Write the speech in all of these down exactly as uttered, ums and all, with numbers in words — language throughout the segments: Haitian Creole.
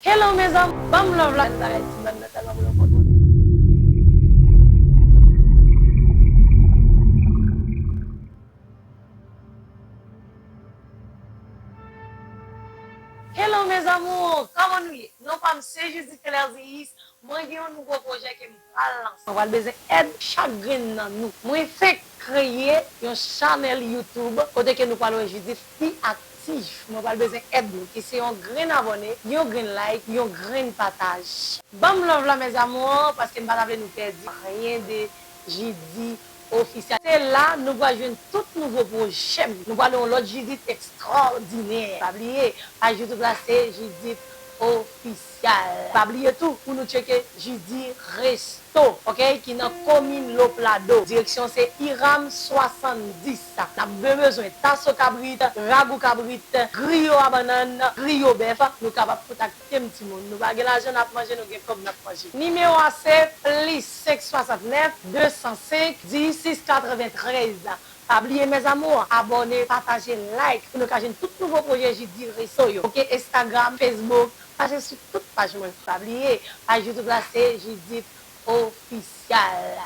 Hello mes amours, ban m love la, bèl bagay ti bann nan tèlman mwen kontan. Hello mes amours, kòman nou ye? Non pa m se Judith Clairzius, mwen gen yon nouvo pwojè ke m pral lanse. Mwen pral bezwen èd chak grenn nan nou. Mwen fenk kreye yon chanèl YouTube kote ke nou pral wè Judith pi aktif. Mwen pral bezwen èd nou, ki se yon grenn abòne, yon grenn like, yon grenn pataj. Ban m love la mes amours, paske m pa ta vle nou pèdi anyen de Jidi Ofisyèl. Se la nou pral jwenn tout nouvo pwojè m. Nou pral yon lòt Judith ekstwòdinè. Pa bliye, paj YouTube la se Judith Ofisyèl. Pa bliye tou pou nou tcheke Jidi Resto, ok, ki nan komin Loplado. Direksyon se Iram swasanndis. N ap byen bezwen taso kabrit, ragou kabrit, griyo a bannann, griyo bèf. Nou kapab kontakte m timoun. Nou pa gen lajan n ap manje, nou gen kòb n ap manje. Nimewo a se plis senk swasannnèf, de san senk, dis, sis katreventrèz. Pa bliye mes amours, abòne, pataje, like pou nou ka jwenn tout nouvo pwojè Jidi Resto yo. Ok, Instagram, Facebook, pase sou tout paj mwen. Pa bliye, paj YouTube la se Judith Ofisyèl.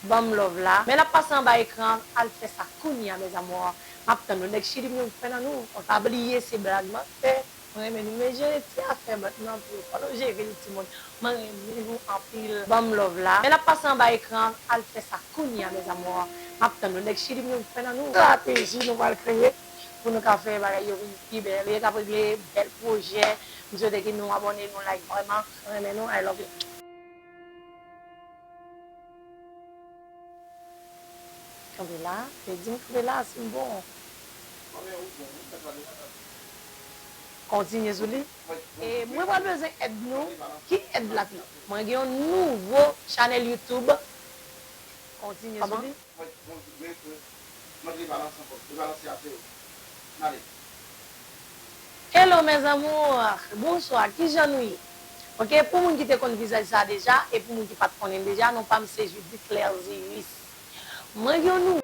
Ban m love la. Men n ap pase anba ekran an, al fè sa kounye a mes amours. M ap tann nou. Nèg Chili m yon fè nan nou. Pa bliye se blag m ap fè. Mwen renmen nou, men jan ti afè bòt nan pou yo fò nou jere li timoun. Mwen renmen nou anpil. Ban m love la. Men n ap pase anba ekran an, al fè sa kounye a mes amours. M ap tann nou. Nèg Chili m yon fè nan nou. Estrateji nou pral kreye pou nou ka fè bagay yo vin pi bèl. Yo k ap regle bèl pwojè. M swete ke nou abòne, nou like. Vrèman, mwen renmen nou. I love you. Kanpe la, e di m kanpe la, si m bon. Kontinye sou li. E mwen pral bezwen èd nou. Ki èd l ap ye? Mwen gen yon nouvo chanèl YouTube. Kontinye sou li. Hello mes amours, bonswa, kijan nou ye? Ok, pou moun ki te konn vizaj sa deja e pou moun ki pa t konnen l deja, non pa m se Judith Clairzius. Mwen gen yon